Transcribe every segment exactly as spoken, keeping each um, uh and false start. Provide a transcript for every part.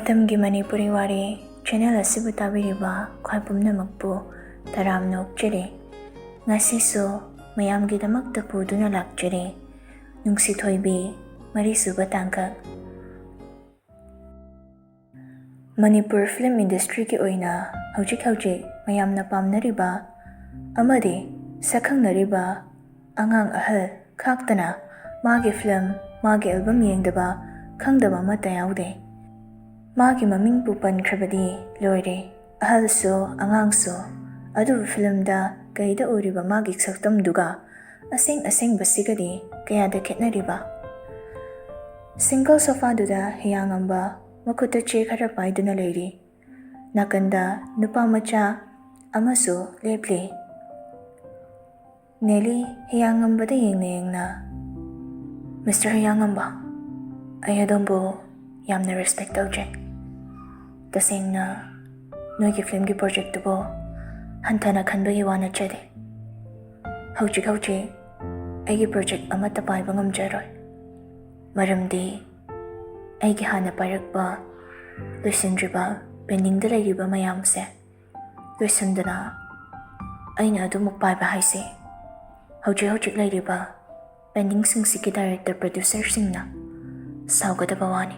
ꯃꯇꯝꯒꯤ ꯃꯅꯤꯄꯨꯔꯤ ꯋꯥꯔꯤ ꯆꯦꯅꯦꯜ ꯑꯁꯤꯕꯨ ꯇꯥꯕꯤꯔꯤꯕ ꯈ꯭ꯋꯥꯏ ꯄꯨꯝꯅꯃꯛꯄꯨ ꯇꯔꯥꯝꯅ ꯑꯣꯛꯆꯔꯤ꯫ ꯉꯁꯤꯁꯨ ꯃꯌꯥꯝꯒꯤꯗꯃꯛꯇ ꯄꯨꯗꯨꯅ ꯂꯥꯛꯆꯔꯤ ꯅꯨꯡꯁꯤꯊꯣꯏꯕꯤ, ꯃꯔꯤꯁꯨꯕ ꯇꯥꯡꯀꯛ꯫ ꯃꯅꯤꯄꯨꯔ ꯐꯤꯂꯝ ꯏꯟꯗꯁꯇ꯭ꯔꯤꯒꯤ ꯑꯣꯏꯅ ꯍꯧꯖꯤꯛ ꯍꯧꯖꯤꯛ ꯃꯌꯥꯝꯅ ꯄꯥꯝꯅꯔꯤꯕ ꯑꯃꯗꯤ ꯁꯛꯈꯪꯅꯔꯤꯕ ꯑꯉꯥꯡ ꯑꯍꯜ ꯈꯥꯛꯇꯅ ꯃꯥꯒꯤ ꯐꯤꯂꯝ, ꯃꯥꯒꯤ ꯑꯦꯜꯕꯝ ꯌꯦꯡꯗꯕ, ꯈꯪꯗꯕ ꯑꯃꯠꯇ ꯌꯥꯎꯗꯦ꯫ ꯃꯥꯒꯤ ꯃꯃꯤꯡꯕꯨ ꯄꯟꯈ꯭ꯔꯕꯗꯤ ꯂꯣꯏꯔꯦ꯫ ꯑꯍꯜꯁꯨ ꯑꯉꯥꯡꯁꯨ꯫ ꯑꯗꯨꯕꯨ ꯐꯤꯂꯝꯗ ꯀꯩꯗ ꯎꯔꯤꯕ ꯃꯥꯒꯤ ꯁꯛꯇꯝꯗꯨꯒ ꯑꯁꯦꯡ ꯑꯁꯦꯡꯕꯁꯤꯒꯗꯤ ꯀꯌꯥꯗ ꯈꯦꯠꯅꯔꯤꯕ? ꯁꯤꯡꯒꯜ ꯁꯣꯐꯥꯗꯨꯗ ꯍꯤꯌꯥꯉꯝꯕ ꯃꯈꯨꯠꯇ ꯆꯦ ꯈꯔ ꯄꯥꯏꯗꯨꯅ ꯂꯩꯔꯤ꯫ ꯅꯥꯀꯟꯗ ꯅꯨꯄꯥ ꯃꯆꯥ ꯑꯃꯁꯨ ꯂꯦꯞꯂꯤ꯫ ꯅꯦꯂꯤ ꯍꯤꯌꯥꯉꯝꯕꯗ ꯌꯦꯡꯅ ꯌꯦꯡꯅ, "ꯃꯤꯁꯇꯔ ꯍꯤꯌꯥꯉꯝꯕ, ꯑꯩ ꯑꯗꯣꯝꯕꯨ ꯌꯥꯝꯅ ꯔꯦꯁꯄꯦꯛ ꯇꯧꯖꯩ꯫ ꯇꯁꯦꯡꯅ ꯅꯣꯏꯒꯤ ꯐꯤꯂꯝꯒꯤ ꯄ꯭ꯔꯣꯖꯦꯛꯇꯨꯕꯨ ꯍꯟꯊꯅ ꯈꯟꯕꯒꯤ ꯋꯥ ꯅꯠꯆꯗꯦ꯫ ꯍꯧꯖꯤꯛ ꯍꯧꯖꯤꯛ ꯑꯩꯒꯤ ꯄ꯭ꯔꯣꯖꯦꯛ ꯑꯃꯠꯇ ꯄꯥꯏꯕ ꯉꯝꯖꯔꯣꯏ꯫ ꯃꯔꯝꯗꯤ ꯑꯩꯒꯤ ꯍꯥꯟꯅ ꯄꯥꯏꯔꯛꯄ ꯂꯣꯏꯁꯤꯟꯗ꯭ꯔꯤꯕ ꯄꯦꯟꯗꯤꯡꯗ ꯂꯩꯔꯤꯕ ꯃꯌꯥꯝꯁꯦ ꯂꯣꯏꯁꯤꯟꯗꯅ ꯑꯩꯅ ꯑꯗꯨꯃꯨꯛ ꯄꯥꯏꯕ ꯍꯥꯏꯁꯦ ꯍꯧꯖꯤꯛ ꯍꯧꯖꯤꯛ ꯂꯩꯔꯤꯕ ꯄꯦꯟꯗꯤꯡꯁꯤꯡꯁꯤꯒꯤ ꯗꯥꯏꯔꯦꯛꯇꯔ ꯄ꯭ꯔꯣꯗ꯭ꯌꯨꯁꯔꯁꯤꯡꯅ ꯁꯥꯎꯒꯗꯕ ꯋꯥꯅꯤ꯫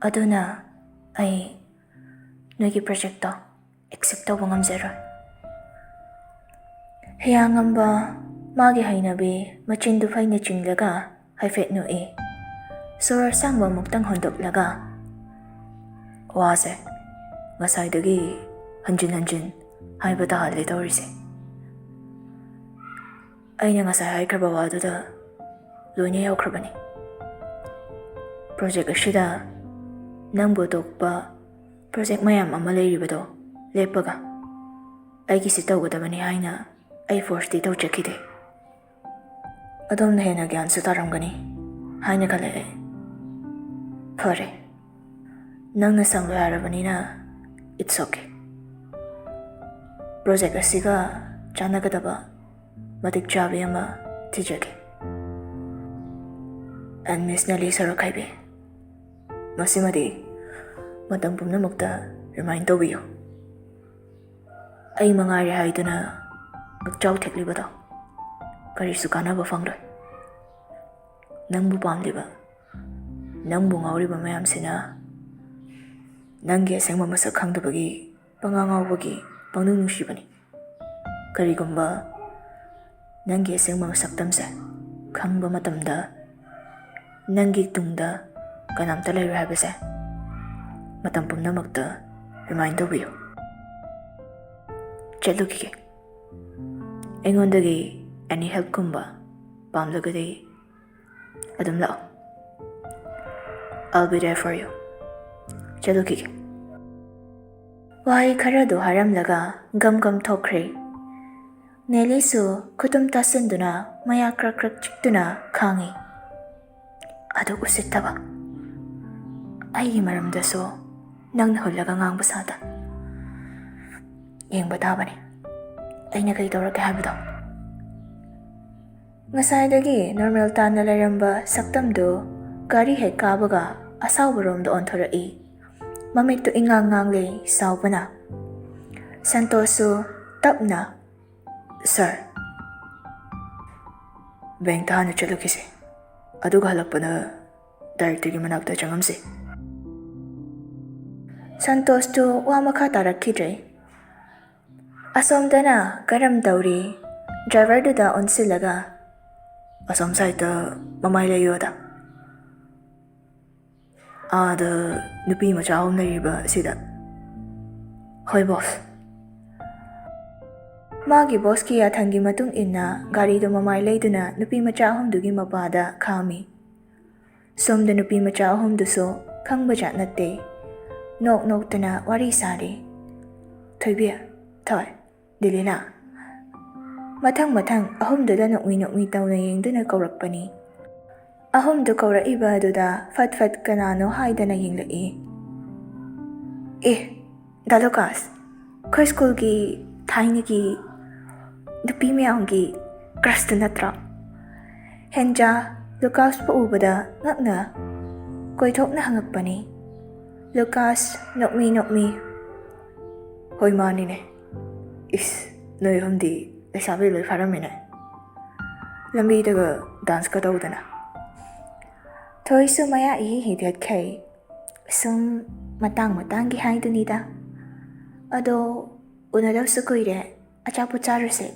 ꯑꯗꯨꯅ ꯑꯩ ꯅꯣꯏꯒꯤ ꯄ꯭ꯔꯣꯖꯦꯛꯇꯣ ꯑꯦꯛꯁꯦꯞ ꯇꯧꯕ ꯉꯝꯖꯔꯣꯏ꯫" ꯍꯤꯌꯥꯉꯝꯕ ꯃꯥꯒꯤ ꯍꯩꯅꯕꯤ ꯃꯆꯤꯟꯗꯨ ꯐꯩꯅ ꯆꯤꯡꯂꯒ ꯍꯥꯏꯐꯦꯠ ꯅꯣꯛꯏ꯫ ꯁꯣꯔ ꯑꯁꯥꯡꯕ ꯑꯃꯨꯛꯇꯪ ꯍꯣꯟꯗꯣꯛꯂꯒ, "ꯋꯥꯁꯦ ꯉꯁꯥꯏꯗꯒꯤ ꯍꯟꯖꯤꯟ ꯍꯟꯖꯤꯟ ꯍꯥꯏꯕ ꯇꯥꯍꯜꯂꯦ ꯇꯧꯔꯤꯁꯦ꯫ ꯑꯩꯅ ꯉꯁꯥꯏ ꯍꯥꯏꯈ꯭ꯔꯕ ꯋꯥꯗꯨꯗ ꯂꯣꯏꯅ ꯌꯥꯎꯈ꯭ꯔꯕꯅꯤ꯫ ꯄ꯭ꯔꯣꯖꯦꯛ ꯑꯁꯤꯗ ꯅꯪꯕꯨ ꯑꯇꯣꯞꯄ ꯄ꯭ꯔꯣꯖꯦꯛ ꯃꯌꯥꯝ ꯑꯃ ꯂꯩꯔꯤꯕꯗꯣ ꯂꯦꯞꯄꯒ ꯑꯩꯒꯤꯁꯤ ꯇꯧꯒꯗꯕꯅꯤ ꯍꯥꯏꯅ ꯑꯩ ꯐꯣꯔꯁꯇꯤ ꯇꯧꯖꯈꯤꯗꯦ꯫ ꯑꯗꯣꯝꯅ ꯍꯦꯟꯅ ꯒ꯭ꯌꯥꯟꯁꯨ ꯇꯥꯔꯝꯒꯅꯤ ꯍꯥꯏꯅ ꯈꯜꯂꯦ ꯑꯩ꯫ ꯐꯔꯦ, ꯅꯪꯅ ꯁꯪꯂꯣꯏ ꯍꯥꯏꯔꯕꯅꯤꯅ, it's okay꯫ ꯄ꯭ꯔꯣꯖꯦꯛ ꯑꯁꯤꯒ ꯆꯥꯟꯅꯒꯗꯕ ꯃꯇꯤꯛ ꯆꯥꯕꯤ ꯑꯃ ꯊꯤꯖꯒꯦ꯫ And Miss ꯅꯦꯂꯤ ꯁꯣꯔꯣꯛꯈꯥꯏꯕꯤ, ꯃꯁꯤꯃꯗꯤ ꯃꯇꯝ ꯄꯨꯝꯅꯃꯛꯇ remind ꯇꯧꯕꯤꯌꯨ꯫ ꯑꯩ ꯃꯉꯥꯏꯔꯦ ꯍꯥꯏꯗꯨꯅ ꯉꯛꯆꯥꯎ ꯊꯦꯛꯂꯤꯕꯗꯣ ꯀꯔꯤꯁꯨ ꯀꯥꯟꯅꯕ ꯐꯪꯂꯣꯏ꯫ ꯅꯪꯕꯨ ꯄꯥꯝꯂꯤꯕ, ꯅꯪꯕꯨ ꯉꯥꯎꯔꯤꯕ ꯃꯌꯥꯝꯁꯤꯅ ꯅꯪꯒꯤ ꯑꯁꯦꯡꯕ ꯃꯁꯛ ꯈꯪꯗꯕꯒꯤ ꯄꯉꯥꯎ ꯉꯥꯎꯕꯒꯤ ꯄꯪꯅꯨꯡ ꯅꯨꯡꯁꯤꯕꯅꯤ꯫ ꯀꯔꯤꯒꯨꯝꯕ ꯅꯪꯒꯤ ꯑꯁꯦꯡꯕ ꯃꯁꯛꯇꯝꯁꯦ ꯈꯪꯕ ꯃꯇꯝꯗ ꯅꯪꯒꯤ ꯇꯨꯡꯗ ꯀꯅꯥꯝꯇ ꯂꯩꯔꯣꯏ ꯍꯥꯏꯕꯁꯦ ꯃꯇꯝ ꯄꯨꯝꯅꯃꯛꯇ remind ꯇꯧꯕꯤꯌꯨ꯫ ꯆꯠꯂꯨꯈꯤꯒꯦ꯫ ꯑꯩꯉꯣꯟꯗꯒꯤ any helpꯀꯨꯝꯕ ꯄꯥꯝꯂꯒꯗꯤ ꯑꯗꯨꯝ ꯂꯥꯛꯑꯣ꯫ I'll be there for you. ꯆꯠꯂꯨꯈꯤꯒꯦ꯫ ꯋꯥꯍꯩ ꯈꯔꯗꯨ ꯍꯥꯏꯔꯝꯂꯒ ꯒꯝ ꯒꯝ ꯊꯣꯛꯈ꯭ꯔꯦ꯫ ꯅꯦꯂꯤꯁꯨ ꯈꯨꯇꯨꯝ ꯇꯥꯁꯤꯟꯗꯨꯅ ꯃꯌꯥ ꯀ꯭ꯔꯛ ꯀ꯭ꯔꯛ ꯆꯤꯛꯇꯨꯅ ꯈꯥꯡꯉꯤ꯫ ꯑꯗꯨ ꯎꯁꯤꯠꯇꯕ꯫ ꯑꯩꯒꯤ ꯃꯔꯝꯗꯁꯨ ꯅꯪꯅ ꯍꯨꯜꯂꯒ ꯉꯥꯡꯕ ꯁꯥꯗ꯫ ꯌꯦꯡꯕ ꯇꯥꯕꯅꯤ ꯑꯩꯅ ꯀꯩ ꯇꯧꯔꯛꯀꯦ ꯍꯥꯏꯕꯗꯣ꯫ ꯉꯁꯥꯏꯗꯒꯤ normal ꯇꯥꯅ ꯂꯩꯔꯝꯕ ꯁꯛꯇꯝꯗꯨ ꯒꯥꯔꯤ ꯍꯦꯛ ꯀꯥꯕꯒ ꯑꯁꯥꯎꯕꯔꯣꯝꯗ ꯑꯣꯟꯊꯣꯔꯛꯏ꯫ ꯃꯃꯤꯠꯇꯨ ꯏꯉꯥꯡ ꯉꯥꯡꯂꯦ ꯁꯥꯎꯕꯅ꯫ ꯁꯟꯇꯣꯁꯁꯨ ꯇꯞꯅ, "Sir, bankꯇ ꯍꯥꯟꯅ ꯆꯠꯂꯨꯈꯤꯁꯦ, ꯑꯗꯨꯒ ꯍꯜꯂꯛꯄꯗ directorꯒꯤ ꯃꯅꯥꯛꯇ ꯆꯪꯉꯝꯁꯦ꯫" ꯁꯟꯇꯣꯁꯇꯨ ꯋꯥ ꯃꯈꯥ ꯇꯥꯔꯛꯈꯤꯗ꯭ꯔꯦ꯫ ꯑꯁꯣꯝꯗꯅ ꯀꯔꯝ ꯇꯧꯔꯤ? Driverꯗꯨꯗ ꯑꯣꯟꯁꯤꯜꯂꯒ, "ꯑꯁꯣꯝ sideꯇ ꯃꯃꯥꯏ ꯂꯩꯌꯣꯗ, ꯑꯥꯗ ꯅꯨꯄꯤ ꯃꯆꯥ ꯑꯍꯨꯝ ꯂꯩꯔꯤꯕ ꯁꯤꯗ꯫" "ꯍꯣꯏ boss꯫" ꯃꯥꯒꯤ bossꯀꯤ ꯌꯥꯊꯪꯒꯤ ꯃꯇꯨꯡ ꯏꯟꯅ ꯒꯥꯔꯤꯗꯨ ꯃꯃꯥꯏ ꯂꯩꯗꯨꯅ ꯅꯨꯄꯤ ꯃꯆꯥ ꯑꯍꯨꯝꯗꯨꯒꯤ ꯃꯄꯥꯗ ꯈꯥꯝꯃꯤ꯫ ꯁꯣꯝꯗ ꯅꯨꯄꯤ ꯃꯆꯥ ꯑꯍꯨꯝꯗꯨꯁꯨ ꯈꯪꯕꯖꯥꯠ ꯅꯠꯇꯦ꯫ ꯅꯣꯛ ꯅꯣꯛꯇꯅ ꯋꯥꯔꯤ ꯁꯥꯔꯤ꯫ "ꯊꯣꯏꯕꯤ, ꯊꯣꯏ, ꯗꯤꯂꯤꯅꯥ꯫" ꯃꯊꯪ ꯃꯊꯪ ꯑꯍꯨꯝꯗꯨꯗ ꯅꯣꯛꯃꯤ ꯅꯣꯛꯃꯤ ꯇꯧꯅ ꯌꯦꯡꯗꯨꯅ ꯀꯧꯔꯛꯄꯅꯤ꯫ ꯑꯍꯨꯝꯗꯨ ꯀꯧꯔꯛꯏꯕ ꯑꯗꯨꯗ ꯐꯠ ꯐꯠ ꯀꯅꯥꯅꯣ ꯍꯥꯏꯗꯅ ꯌꯦꯡꯂꯛꯏ꯫ "ꯑꯦ, ꯗꯥ ꯂꯨꯀꯥꯁ, ꯑꯩꯈꯣꯏ ꯁ꯭ꯀꯨꯜꯒꯤ ꯊꯥꯏꯅꯒꯤ ꯅꯨꯄꯤ ꯃꯌꯥꯝꯒꯤ crushꯇꯨ ꯅꯠꯇ꯭ꯔꯣ?" ꯍꯦꯟꯖꯥ ꯂꯨꯀꯥꯁꯄꯨ ꯎꯕꯗ ꯉꯛꯅ ꯀꯣꯏꯊꯣꯛꯅ ꯍꯪꯉꯛꯄꯅꯤ꯫ ꯂꯨꯀꯥꯁ, ꯅꯣꯛꯃꯤ ꯅꯣꯛꯃꯤ, "ꯍꯣꯏ, ꯃꯥꯅꯤꯅꯦ꯫ ꯏꯁ, ꯅꯣꯏ ꯑꯍꯨꯝꯗꯤ ꯂꯩꯁꯥꯕꯤ ꯂꯣꯏ ꯐꯥꯔꯝꯃꯤꯅꯦ꯫ ꯂꯝꯕꯤꯗꯒ ꯗꯥꯟꯁꯀ ꯇꯧꯗꯅ꯫" ꯊꯣꯏꯁꯨ ꯃꯌꯥ ꯏꯍꯤ ꯍꯤꯒꯠꯈꯩ꯫ "ꯁꯨꯝ ꯃꯇꯥꯡ ꯃꯇꯥꯡꯒꯤ ꯍꯥꯏꯗꯨꯅꯤꯗ꯫ ꯑꯗꯣ ꯎꯅꯗꯕꯁꯨ ꯀꯨꯏꯔꯦ, ꯑꯆꯥꯄꯣꯠ ꯆꯥꯔꯨꯁꯦ꯫"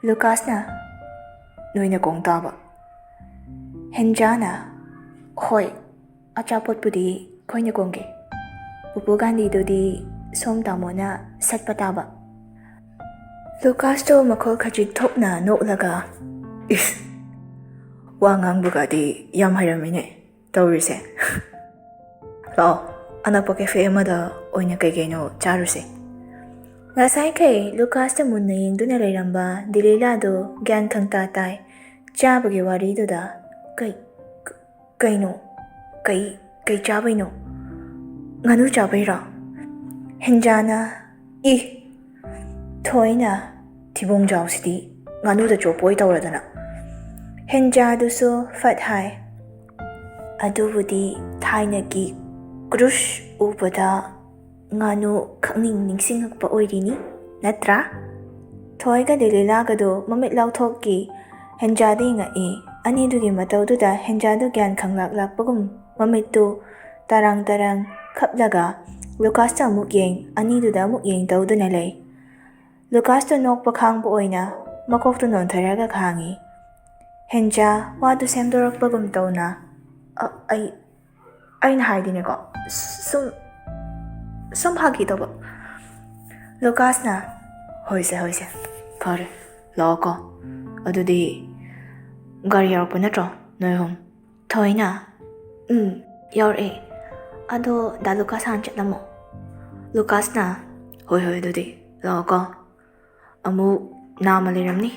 ꯂꯨꯀꯥꯁꯅ, "ꯅꯣꯏꯅ ꯀꯣꯡ ꯇꯥꯕ꯫" ꯍꯦꯟꯖꯥꯅ, "ꯍꯣꯏ, ꯑꯆꯥꯄꯣꯠꯄꯨꯗꯤ ꯑꯩꯈꯣꯏꯅ ꯀꯣꯡꯒꯦ꯫ ꯄꯨꯄꯨ ꯒꯥꯟꯙꯤꯗꯨꯗꯤ ꯁꯣꯝ ꯇꯥꯃꯣꯅ ꯁꯠꯄ ꯇꯥꯕ꯫" ꯂꯨꯀꯥꯁꯇꯣ ꯃꯈꯣꯜ ꯈꯖꯤꯛ ꯊꯣꯛꯅ ꯅꯣꯛꯂꯒ, "ꯏꯁ, ꯋꯥ ꯉꯥꯡꯕꯒꯗꯤ ꯌꯥꯝ ꯍꯩꯔꯝꯃꯤꯅꯦ ꯇꯧꯔꯤꯁꯦ꯫ ꯂꯥꯛꯑꯣ, ꯑꯅꯛꯄ ꯀꯦꯐꯦ ꯑꯃꯗ ꯑꯣꯏꯅ ꯀꯩ ꯀꯩꯅꯣ ꯆꯥꯔꯨꯁꯦ꯫" ꯉꯁꯥꯏꯈꯩ ꯂꯨꯀꯥꯁꯇ ꯃꯨꯟꯅ ꯌꯦꯡꯗꯨꯅ ꯂꯩꯔꯝꯕ ꯗꯤꯂꯤꯂꯥꯗꯣ ꯒ꯭ꯌꯥꯟ ꯈꯪꯇꯥ ꯇꯥꯏ꯫ ꯆꯥꯕꯒꯤ ꯋꯥꯔꯤꯗꯨꯗ, "ꯀꯩ, ꯀꯩꯅꯣ? ꯀꯩ, ꯀꯩ ꯆꯥꯕꯩꯅꯣ? ꯉꯥꯅꯨ ꯆꯥꯕꯩꯔꯣ?" ꯍꯦꯟꯖꯥꯅ, "ꯏ, ꯊꯣꯏꯅ ꯊꯤꯕꯣꯡꯖꯥꯎꯁꯤꯗꯤ ꯉꯥꯅꯨꯗ ꯆꯣꯞꯄꯣꯏ ꯇꯧꯔꯗꯅ꯫" ꯍꯦꯟꯖꯥꯗꯨꯁꯨ ꯐꯠ ꯍꯥꯏ, "ꯑꯗꯨꯕꯨꯗꯤ ꯊꯥꯏꯅꯒꯤ ꯀ꯭ꯔꯨꯁ ꯎꯕꯗ ꯉꯥꯅꯨ ꯈꯪꯅꯤꯡ ꯅꯤꯡꯁꯤꯡꯉꯛꯄ ꯑꯣꯏꯔꯤꯅꯤ, ꯅꯠꯇ꯭ꯔꯥ?" ꯊꯣꯏꯒ ꯗꯦꯂꯤꯂꯥꯒꯗꯣ ꯃꯃꯤꯠ ꯂꯥꯎꯊꯣꯛꯀꯤ ꯍꯦꯟꯖꯥꯗ ꯌꯦꯡꯉꯛꯏ꯫ ꯑꯅꯤꯗꯨꯒꯤ ꯃꯇꯧꯗꯨꯗ ꯍꯦꯟꯖꯥꯗꯨ ꯒ꯭ꯌꯥꯟ ꯈꯪꯂꯥꯛ ꯂꯥꯛꯄꯒꯨꯝ ꯃꯃꯤꯠꯇꯨ ꯇꯔꯥꯡ ꯇꯔꯥꯡ ꯈꯞꯂꯒ ꯂꯨꯀꯥꯁꯇ ꯑꯃꯨꯛ ꯌꯦꯡ, ꯑꯅꯤꯗꯨꯗ ꯑꯃꯨꯛ ꯌꯦꯡ ꯇꯧꯗꯨꯅ ꯂꯩ꯫ ꯂꯨꯀꯥꯁꯇꯣ ꯅꯣꯛꯄ ꯈꯥꯡꯕ ꯑꯣꯏꯅ ꯃꯀꯣꯛꯇꯨ ꯅꯣꯟꯊꯔꯒ ꯈꯥꯡꯉꯤ꯫ ꯍꯦꯟꯖꯥ ꯋꯥꯗꯨ ꯁꯦꯝꯗꯣꯔꯛꯄꯒꯨꯝ ꯇꯧꯅ, "ꯑ, ꯑꯩ, ꯑꯩꯅ ꯍꯥꯏꯗꯤꯅꯦꯀꯣ, ꯁꯨꯝ, ꯁꯨꯝ ꯐꯥꯒꯤ ꯇꯧꯕ꯫" ꯂꯨꯀꯥꯁꯅ, "ꯍꯣꯏꯁꯦ, ꯍꯣꯏꯁꯦ, ꯐꯔꯦ, ꯂꯥꯛꯑꯣꯀꯣ꯫ ꯑꯗꯨꯗꯤ ꯒꯥꯔꯤ ꯌꯧꯔꯛꯄ ꯅꯠꯇ꯭ꯔꯣ ꯅꯣꯏ ꯑꯍꯨꯝ?" ꯊꯣꯏꯅ, "ꯎꯝ, ꯌꯧꯔꯛꯑꯦ꯫ ꯑꯗꯣ ꯗꯥ ꯂꯨꯀꯥꯁ ꯍꯥꯟꯅ ꯆꯠꯂꯝꯃꯣ꯫" ꯂꯨꯀꯥꯁꯅ, "ꯍꯣꯏ, ꯍꯣꯏ, ꯑꯗꯨꯗꯤ ꯂꯥꯛꯑꯣꯀꯣ꯫ ꯑꯃꯨꯛ ꯅꯥꯝꯃ ꯂꯩꯔꯝꯅꯤ꯫"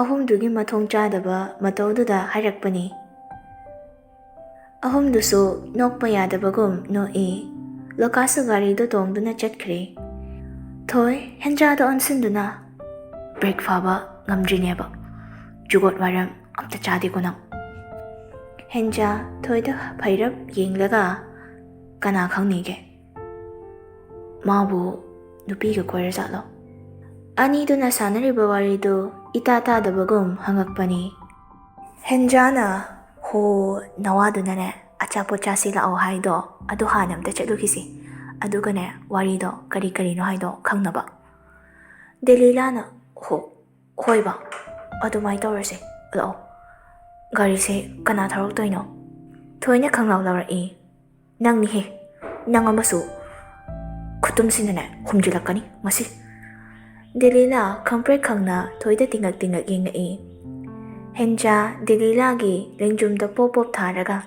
ꯑꯍꯨꯝꯗꯨꯒꯤ ꯃꯊꯣꯡ ꯆꯥꯗꯕ ꯃꯇꯧꯗꯨꯗ ꯍꯥꯏꯔꯛꯄꯅꯤ꯫ ꯑꯍꯨꯝꯗꯨꯁꯨ ꯅꯣꯛꯄ ꯌꯥꯗꯕꯒꯨꯝ ꯅꯣꯛꯏ꯫ ꯂꯨꯀꯥꯁꯁꯨ ꯒꯥꯔꯤꯗꯨ ꯇꯣꯡꯗꯨꯅ ꯆꯠꯈ꯭ꯔꯦ꯫ ꯊꯣꯏ ꯍꯦꯟꯖꯥꯗ ꯑꯣꯟꯁꯤꯟꯗꯨꯅ, "ꯕ꯭ꯔꯦꯛ ꯐꯥꯕ ꯉꯝꯗ꯭ꯔꯤꯅꯦꯕ꯫ ꯖꯨꯒꯣꯠ ꯋꯥꯏꯔꯝ ꯑꯝꯇ ꯆꯥꯗꯦꯀꯣ ꯅꯪ꯫" ꯍꯦꯟꯖꯥ ꯊꯣꯏꯗ ꯐꯩꯔꯞ ꯌꯦꯡꯂꯒ, "ꯀꯅꯥ ꯈꯪꯅꯤꯒꯦ? ꯃꯥꯕꯨ ꯅꯨꯄꯤꯒ ꯀꯣꯏꯔꯖꯥꯠꯂꯣ?" ꯑꯅꯤꯗꯨꯅ ꯁꯥꯟꯅꯔꯤꯕ ꯋꯥꯔꯤꯗꯨ ꯏꯇꯥ ꯇꯥꯗꯕꯒꯨꯝ ꯍꯪꯉꯛꯄꯅꯤ꯫ ꯍꯦꯟꯖꯥꯅ, "ꯍꯣ, ꯅꯋꯥꯗꯨꯅꯅꯦ ꯑꯆꯥꯄꯣꯠ ꯆꯥꯁꯤ ꯂꯥꯛꯑꯣ ꯍꯥꯏꯗꯣ, ꯑꯗꯨ ꯍꯥꯟꯅ ꯑꯝꯇ ꯆꯠꯂꯨꯈꯤꯁꯤ, ꯑꯗꯨꯒꯅꯦ ꯋꯥꯔꯤꯗꯣ ꯀꯔꯤ ꯀꯔꯤꯅꯣ ꯍꯥꯏꯗꯣ ꯈꯪꯅꯕ꯫" ꯗꯦꯂꯤꯂꯥꯅ, "ꯍꯣ, ꯍꯣꯏꯕ, ꯑꯗꯨꯃꯥꯏꯅ ꯇꯧꯔꯁꯦ꯫ ꯂꯥꯛꯑꯣ, ꯒꯥꯔꯤꯁꯦ ꯀꯅꯥ ꯊꯧꯔꯛꯇꯣꯏꯅꯣ?" ꯊꯣꯏꯅ ꯈꯪꯂꯥꯎ ꯂꯥꯎꯔꯛꯏ꯫ "ꯅꯪꯅꯤꯍꯦ, ꯅꯪ ꯑꯃꯁꯨ ꯈꯨꯇꯨꯝꯁꯤꯅꯅꯦ ꯍꯨꯝꯖꯤꯜꯂꯛꯀꯅꯤ ꯉꯁꯤ꯫" ꯗꯦꯂꯤꯂꯥ ꯈꯪꯄ꯭ꯔꯦꯛ ꯈꯪꯅ ꯊꯣꯏꯗ ꯇꯤꯡꯉꯛ ꯇꯤꯡꯉꯛ ꯌꯦꯡꯉꯛꯏ꯫ ꯍꯦꯟꯖꯥ ꯗꯦꯂꯤꯂꯥꯒꯤ ꯂꯦꯡꯖꯨꯝꯗ ꯄꯣꯞ ꯄꯣꯞ ꯊꯥꯔꯒ,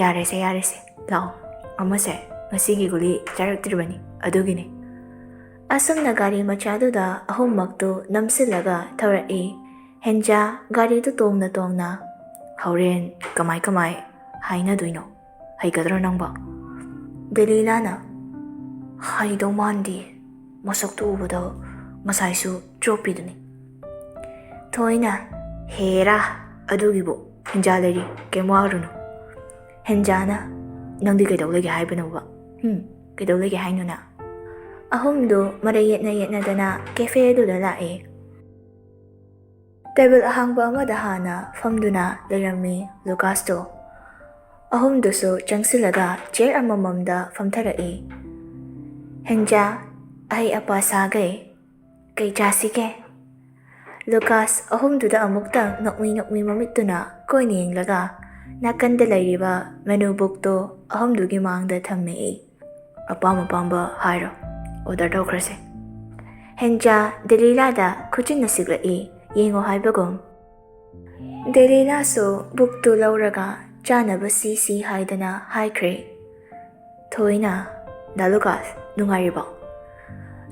"ꯌꯥꯔꯦꯁꯦ, ꯌꯥꯔꯦꯁꯦ, ꯂꯥꯛꯑꯣ, ꯑꯃꯁꯦ ꯉꯁꯤꯒꯤ ꯒꯨꯂꯤ ꯆꯥꯔꯛꯇ꯭ꯔꯤꯕꯅꯤ, ꯑꯗꯨꯒꯤꯅꯤ꯫" ꯑꯁꯨꯝꯅ ꯒꯥꯔꯤ ꯃꯆꯥꯗꯨꯗ ꯑꯍꯨꯝꯃꯛꯇꯨ ꯅꯝꯁꯤꯜꯂꯒ ꯊꯧꯔꯛꯏ꯫ ꯍꯦꯟꯖꯥ ꯒꯥꯔꯤꯗꯨ ꯇꯣꯡꯅ ꯇꯣꯡꯅ, "ꯍꯣꯔꯦꯟ ꯀꯃꯥꯏ ꯀꯃꯥꯏ ꯍꯥꯏꯅꯗꯣꯏꯅꯣ? ꯍꯩꯒꯗ꯭ꯔꯣ ꯅꯪꯕꯣ?" ꯗꯦꯂꯤꯂꯥꯅ, "ꯍꯩꯗꯧ ꯃꯥꯟꯗꯦ, ꯃꯁꯛꯇꯨ ꯎꯕꯗ ꯉꯁꯥꯏꯁꯨ ꯆꯣꯞꯄꯤꯗꯨꯅꯤ꯫" ꯊꯣꯏꯅ, "ꯍꯦꯔꯥ, ꯑꯗꯨꯒꯤꯕꯨ ꯍꯦꯟꯖꯥ ꯂꯩꯔꯤ, ꯀꯩꯝ ꯋꯥꯔꯨꯅꯨ꯫" ꯍꯦꯟꯖꯥꯅ, "ꯅꯪꯗꯤ ꯀꯩꯗꯧ ꯂꯩꯒꯦ ꯍꯥꯏꯕꯅꯣꯕ? ꯎꯝ, ꯀꯩꯗꯧ ꯂꯩꯒꯦ ꯍꯥꯏꯅꯣꯅ?" ꯑꯍꯨꯝꯗꯨ ꯃꯔꯩ ꯌꯦꯠꯅ ꯌꯦꯠꯅꯗꯅ cafe ꯑꯗꯨꯗ ꯂꯥꯛꯑꯦ꯫ ꯇꯦꯕꯜ ꯑꯍꯥꯡꯕ ꯑꯃꯗ ꯍꯥꯟꯅ ꯐꯝꯗꯨꯅ ꯂꯩꯔꯝꯃꯤ ꯂꯨꯀꯥꯁꯇꯣ꯫ ꯑꯍꯨꯝꯗꯨꯁꯨ ꯆꯪꯁꯤꯜꯂꯒ chair ꯑꯃꯃꯝꯗ ꯐꯝꯊꯔꯛꯏ꯫ ꯍꯦꯟꯖꯥ, "ꯑꯍꯩ ꯑꯄꯥ ꯁꯥꯒꯩ, ꯀꯩ ꯆꯥꯁꯤꯒꯦ?" ꯂꯨꯀꯥꯁ ꯑꯍꯨꯝꯗꯨꯗ ꯑꯃꯨꯛꯇꯪ ꯅꯣꯛꯃꯤ ꯅꯣꯛꯃꯤ ꯃꯃꯤꯠꯇꯨꯅ ꯀꯣꯏꯅ ꯌꯦꯡꯂꯒ ꯅꯥꯀꯟꯗ ꯂꯩꯔꯤꯕ menu bookꯇꯣ ꯑꯍꯨꯝꯗꯨꯒꯤ ꯃꯥꯡꯗ ꯊꯝꯃꯛꯏ꯫ "ꯑꯄꯥꯝ ꯑꯄꯥꯝꯕ ꯍꯥꯏꯔꯣ, order ꯇꯧꯈ꯭ꯔꯁꯦ꯫" ꯍꯦꯟꯖꯥ ꯗꯦꯂꯤꯂꯥꯗ ꯈꯨꯠꯆꯤꯟꯅ ꯁꯤꯛꯂꯛꯏ, ꯌꯦꯡꯉꯣ ꯍꯥꯏꯕꯒꯨꯝ꯫ ꯗꯦꯂꯤꯂꯥꯁꯨ bookꯇꯨ ꯂꯧꯔꯒ ꯆꯥꯅꯕ ꯁꯤ ꯁꯤ ꯍꯥꯏꯗꯅ ꯍꯥꯏꯈ꯭ꯔꯦ꯫ ꯊꯣꯏꯅ, "ꯗꯥ ꯂꯨꯀꯥꯁ, ꯅꯨꯡꯉꯥꯏꯔꯤꯕꯣ?"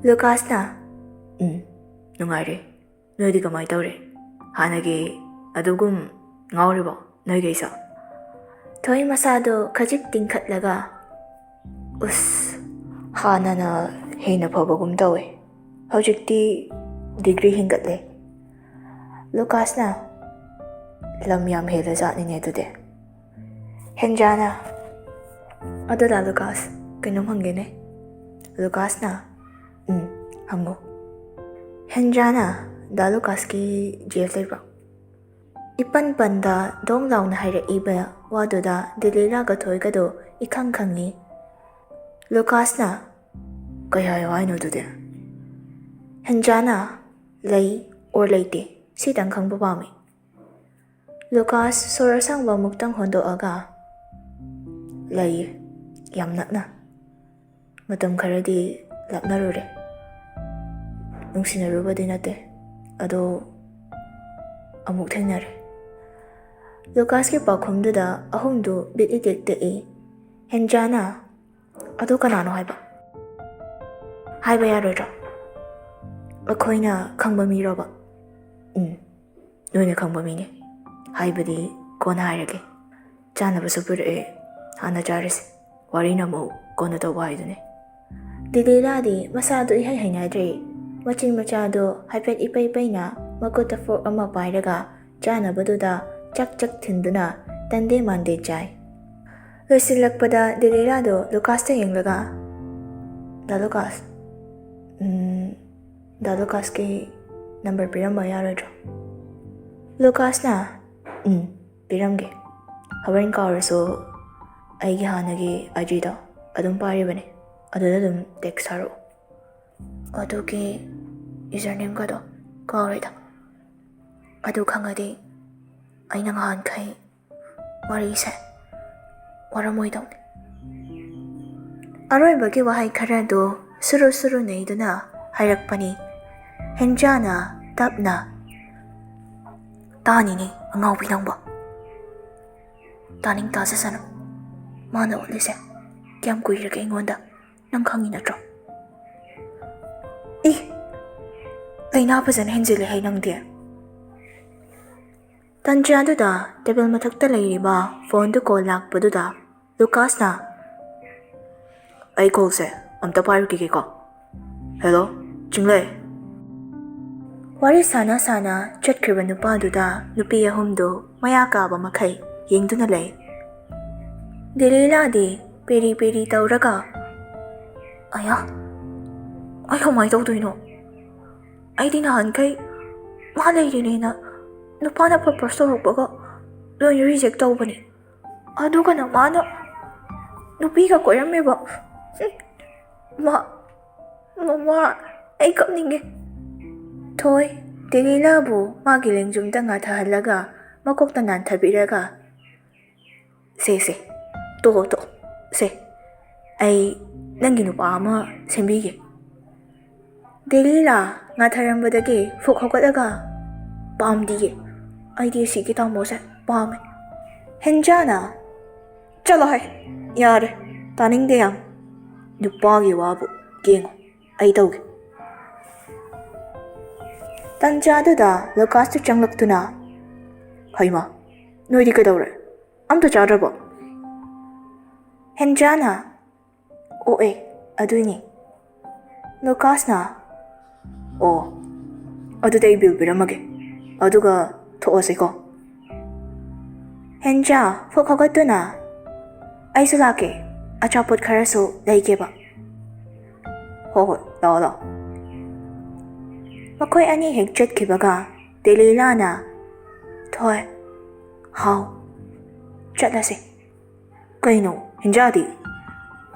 ꯂꯨꯀꯥꯁꯅ, "ꯎꯝ, ꯅꯨꯡꯉꯥꯏꯔꯤ꯫ ꯅꯣꯏꯗꯤ ꯀꯃꯥꯏ ꯇꯧꯔꯤ? ꯍꯥꯟꯅꯒꯤ ꯑꯗꯨꯒꯨꯝ ꯉꯥꯎꯔꯤꯕꯣ ꯅꯣꯏꯈꯩꯁꯨ?" ꯊꯣꯏ ꯃꯁꯥꯗꯣ ꯈꯖꯤꯛ ꯇꯤꯡꯈꯠꯂꯒ, "ꯎꯁ, ꯍꯥꯟꯅꯅ ꯍꯦꯟꯅ ꯐꯕꯒꯨꯝ ꯇꯧꯋꯦ꯫ ꯍꯧꯖꯤꯛꯇꯤ degree ꯍꯦꯟꯒꯠꯂꯦ꯫" ꯂꯨꯀꯥꯁꯅ, ꯂꯝ ꯌꯥꯝ ꯍꯦꯜꯂ ꯖꯥꯠꯅꯤꯅꯦ ꯑꯗꯨꯗꯤ꯫ ꯍꯦꯟꯖꯥꯅ, "ꯑꯗꯣ ꯗꯥ ꯂꯨꯀꯥꯁ, ꯀꯩꯅꯣꯝ ꯍꯪꯒꯦꯅꯦ?" ꯂꯨꯀꯥꯁꯅ, "ꯎꯝ, ꯍꯪꯉꯨ꯫" ꯍꯦꯟꯖꯥꯅ, "ꯗꯥ ꯂꯨꯀꯥꯁꯀꯤ ꯖꯦꯜ ꯂꯩꯕ꯭ꯔꯣ?" ꯏꯄꯟ ꯄꯟꯗ ꯗꯣꯡ ꯂꯥꯎꯅ ꯍꯥꯏꯔꯛꯏꯕ ꯋꯥꯗꯨꯗ ꯗꯤꯂꯤꯂꯥꯒ ꯊꯣꯏꯒꯗꯣ ꯏꯈꯪ ꯈꯪꯉꯤ꯫ ꯂꯨꯀꯥꯁꯅ, "ꯀꯩ ꯍꯥꯏꯌꯣ ꯍꯥꯏꯅꯣ ꯑꯗꯨꯗꯤ?" ꯍꯦꯟꯖꯥꯅ, "ꯂꯩ or ꯂꯩꯇꯦ, ꯁꯤꯇꯪ ꯈꯪꯕ ꯄꯥꯝꯃꯤ꯫" ꯂꯨꯀꯥꯁ ꯁꯣꯔ ꯑꯁꯥꯡꯕ ꯑꯃꯨꯛꯇꯪ ꯍꯣꯟꯗꯣꯛꯑꯒ, "ꯂꯩꯌꯦ, ꯌꯥꯝ ꯅꯛꯅ꯫ ꯃꯇꯝ ꯈꯔꯗꯤ ꯂꯥꯞꯅꯔꯨꯔꯦ꯫ ꯅꯨꯡꯁꯤꯅꯔꯨꯕꯗꯤ ꯅꯠꯇꯦ, ꯑꯗꯣ ꯑꯃꯨꯛ ꯊꯦꯡꯅꯔꯦ꯫" ꯂꯨꯀꯥꯁꯀꯤ ꯄꯥꯎꯈꯨꯝꯗꯨꯗ ꯑꯍꯨꯝꯗꯨ ꯕꯤꯠ ꯏꯇꯦꯛ ꯇꯦꯛꯏ꯫ ꯍꯦꯟꯖꯥꯅ, "ꯑꯗꯨ ꯀꯅꯥꯅꯣ ꯍꯥꯏꯕ? ꯍꯥꯏꯕ ꯌꯥꯔꯣꯏꯗ꯭ꯔꯣ? ꯑꯩꯈꯣꯏꯅ ꯈꯪꯕ ꯃꯤꯔꯣꯕ?" "ꯎꯝ, ꯅꯣꯏꯅ ꯈꯪꯕ ꯃꯤꯅꯦ꯫ ꯍꯥꯏꯕꯗꯤ ꯀꯣꯟꯅ ꯍꯥꯏꯔꯒꯦ꯫ ꯆꯥꯅꯕꯁꯨ ꯄꯨꯔꯛꯑꯦ, ꯍꯥꯟꯅ ꯆꯥꯔꯁꯤ꯫ ꯋꯥꯔꯤꯅ ꯑꯃꯨꯛ ꯀꯣꯟꯅ ꯇꯧꯕ ꯍꯥꯏꯗꯨꯅꯤ꯫" ꯗꯤꯂꯤꯂꯥꯗꯤ ꯃꯁꯥꯗꯨ ꯏꯍꯩ ꯍꯩꯅꯗ꯭ꯔꯦ꯫ ꯃꯆꯤꯟ ꯃꯆꯥꯗꯨ ꯍꯥꯏꯐꯦꯠ ꯏꯄꯩ ꯄꯩꯅ ꯃꯈꯨꯠꯇ ꯐꯣꯔꯛ ꯑꯃ ꯄꯥꯏꯔꯒ ꯆꯥꯅꯕꯗꯨꯗ ꯆꯛ ꯆꯛ ꯊꯤꯟꯗꯨꯅ ꯇꯟꯗꯦ ꯃꯥꯟꯗꯦ ꯆꯥꯏ꯫ ꯂꯣꯏꯁꯤꯜꯂꯛꯄꯗ ꯗꯤꯂꯤꯂꯥꯗꯨ ꯂꯨꯀꯥꯁꯇ ꯌꯦꯡꯂꯒ, "ꯗꯥ ꯂꯨꯀꯥꯁ, ꯎꯝ, ꯗꯥ ꯂꯨꯀꯥꯁꯀꯤ ꯅꯝꯕꯔ ꯄꯤꯔꯝꯕ ꯌꯥꯔꯣꯏꯗ꯭ꯔꯣ?" ꯂꯨꯀꯥꯁꯅ, "ꯎꯝ, ꯄꯤꯔꯝꯒꯦ꯫ ꯍꯣꯔꯦꯟ ꯀꯥꯎꯔꯁꯨ ꯑꯩꯒꯤ ꯍꯥꯟꯅꯒꯤ ꯑꯥꯏ ꯖꯤꯗꯣ ꯑꯗꯨꯝ ꯄꯥꯏꯔꯤꯕꯅꯦ, ꯑꯗꯨꯗ ꯑꯗꯨꯝ ꯇꯦꯛꯁ ꯊꯥꯔꯛꯑꯣ꯫" "ꯑꯗꯨꯒꯤ ꯌꯨꯖꯔ ꯅꯦꯝꯒꯗꯣ ꯀꯥꯎꯔꯦꯗ꯫ ꯑꯗꯨ ꯈꯪꯉꯗꯤ ꯑꯩꯅ ꯉꯍꯥꯟꯈꯩ ꯋꯥꯔꯤꯁꯦ ꯋꯥꯔꯝꯃꯣꯏꯗꯧꯅꯤ꯫" ꯑꯔꯣꯏꯕꯒꯤ ꯋꯥꯍꯩ ꯈꯔꯗꯨ ꯁꯨꯔꯨ ꯁꯨꯔꯨ ꯅꯩꯗꯨꯅ ꯍꯥꯏꯔꯛꯄꯅꯤ꯫ ꯍꯦꯟꯖꯥꯅ ꯇꯞꯅ, "ꯇꯥꯅꯤꯅꯦ ꯑꯉꯥꯎꯕꯤ ꯅꯪꯕꯣ꯫ ꯇꯥꯅꯤꯡ ꯇꯥꯖꯁꯅꯨ꯫ ꯃꯥꯅ ꯎꯠꯂꯤꯁꯦ ꯀꯌꯥꯝ ꯀꯨꯏꯔꯒꯦ ꯑꯩꯉꯣꯟꯗ? ꯅꯪ ꯈꯪꯉꯤ ꯅꯠꯇ꯭ꯔꯣ?" "ꯏ! ꯂꯩꯅꯥ ꯐꯖꯅ ꯍꯦꯟꯖꯤꯜꯂꯦ ꯍꯩ ꯅꯪꯗꯤ꯫" ꯇꯟꯖꯥꯗꯨꯗ ꯇꯦꯕꯜ ꯃꯊꯛꯇ ꯂꯩꯔꯤꯕ ꯐꯣꯟꯗꯨ ꯀꯣꯜ ꯂꯥꯛꯄꯗꯨꯗ ꯂꯨꯀꯥꯁꯅ, "ꯑꯩ ꯀꯣꯜꯁꯦ ꯑꯝꯇ ꯄꯥꯏꯔꯨꯈꯤꯒꯦꯀꯣ꯫ ꯍꯦꯜꯂꯣ, ꯆꯤꯡꯂꯩ?" ꯋꯥꯔꯤ ꯁꯥꯟꯅ ꯁꯥꯟꯅ ꯆꯠꯈ꯭ꯔꯤꯕ ꯅꯨꯄꯥꯗꯨꯗ ꯅꯨꯄꯤ ꯑꯍꯨꯝꯗꯨ ꯃꯌꯥ ꯀꯥꯕ ꯃꯈꯩ ꯌꯦꯡꯗꯨꯅ ꯂꯩ꯫ ꯗꯦꯂꯤꯂꯥꯗꯤ ꯄꯦꯔꯤ ꯄꯦꯔꯤ ꯇꯧꯔꯒ, "ꯑꯌꯥ, ꯑꯩ ꯀꯃꯥꯏꯅ ꯇꯧꯗꯣꯏꯅꯣ? ꯑꯩꯗꯤ ꯅꯍꯥꯟꯈꯩ ꯃꯥ ꯂꯩꯔꯤꯅꯦꯅ ꯅꯨꯄꯥꯅ ꯄ꯭ꯔꯄꯣꯁ ꯇꯧꯔꯛꯄꯒ ꯂꯣꯏꯅ ꯔꯤꯖꯦꯛ ꯇꯧꯕꯅꯤ꯫ ꯑꯗꯨꯒꯅ ꯃꯥꯅ ꯅꯨꯄꯤꯒ ꯀꯣꯏꯔꯝꯃꯦꯕ꯫ ꯍꯨꯝ, ꯃꯥ, ꯃꯃꯥ, ꯑꯩ ꯀꯞꯅꯤꯡꯉꯦ꯫" ꯊꯣꯏ, ꯗꯦꯂꯤꯂꯥꯕꯨ ꯃꯥꯒꯤ ꯂꯦꯡꯖꯨꯝꯗ ꯉꯥꯊꯍꯜꯂꯒ ꯃꯀꯣꯛꯇ ꯅꯥꯟꯊꯕꯤꯔꯒ, "ꯁꯦ, ꯁꯦ, ꯇꯣꯛꯑꯣ, ꯇꯣꯛꯑꯣ꯫ ꯁꯦ, ꯑꯩ ꯅꯪꯒꯤ ꯅꯨꯄꯥ ꯑꯃ ꯁꯦꯝꯕꯤꯒꯦ꯫" ꯗꯦꯂꯤꯂꯥ ꯉꯥꯊꯔꯝꯕꯗꯒꯤ ꯐꯨꯛ ꯍꯧꯒꯠꯂꯒ, "ꯄꯥꯝꯗꯤꯌꯦ꯫ ꯑꯩꯗꯤ ꯑꯁꯤꯒꯤ ꯇꯥꯃꯣꯁꯦ ꯄꯥꯝꯃꯦ꯫" ꯍꯦꯟꯖꯥꯅ, "ꯆꯠꯂꯣꯍꯦ, ꯌꯥꯔꯦ, ꯇꯥꯅꯤꯡꯗꯦ ꯌꯥꯝ꯫ ꯅꯨꯄꯥꯒꯤ ꯋꯥꯕꯨ ꯌꯦꯡꯉꯣ, ꯑꯩ ꯇꯧꯒꯦ꯫" ꯇꯟꯖꯥꯗꯨꯗ ꯂꯨꯀꯥꯁꯇꯨ ꯆꯪꯂꯛꯇꯨꯅ, "ꯍꯩꯃꯥ, ꯅꯣꯏꯗꯤ ꯀꯩꯗꯧꯔꯦ? ꯑꯝꯇ ꯆꯥꯗ꯭ꯔꯕꯣ?" ꯍꯦꯟꯖꯥꯅ, "ꯑꯣ, ꯑꯦ, ꯑꯗꯨꯏꯅꯤ꯫" ꯂꯨꯀꯥꯁꯅ, "ꯑꯣ, ꯑꯗꯨꯗꯤ ꯑꯩ ꯕꯤꯜ ꯄꯤꯔꯝꯃꯒꯦ, ꯑꯗꯨꯒ ꯊꯣꯛꯑꯁꯤꯀꯣ꯫" ꯍꯦꯟꯖꯥ ꯐꯨꯛ ꯍꯧꯒꯠꯇꯨꯅ, "ꯑꯩꯁꯨ ꯂꯥꯛꯀꯦ, ꯑꯆꯥꯄꯣꯠ ꯈꯔꯁꯨ ꯂꯩꯒꯦꯕ꯫" "ꯍꯣ ꯍꯣꯏ, ꯂꯥꯛꯑꯣ, ꯂꯥꯛꯑꯣ꯫" ꯃꯈꯣꯏ ꯑꯅꯤ ꯍꯦꯛ ꯆꯠꯈꯤꯕꯒ ꯗꯦꯂꯤꯂꯥꯅ, "ꯊꯣꯏ, ꯍꯥꯎ, ꯆꯠꯂꯁꯦ꯫" "ꯀꯩꯅꯣ, ꯍꯦꯟꯖꯥꯗꯤ?"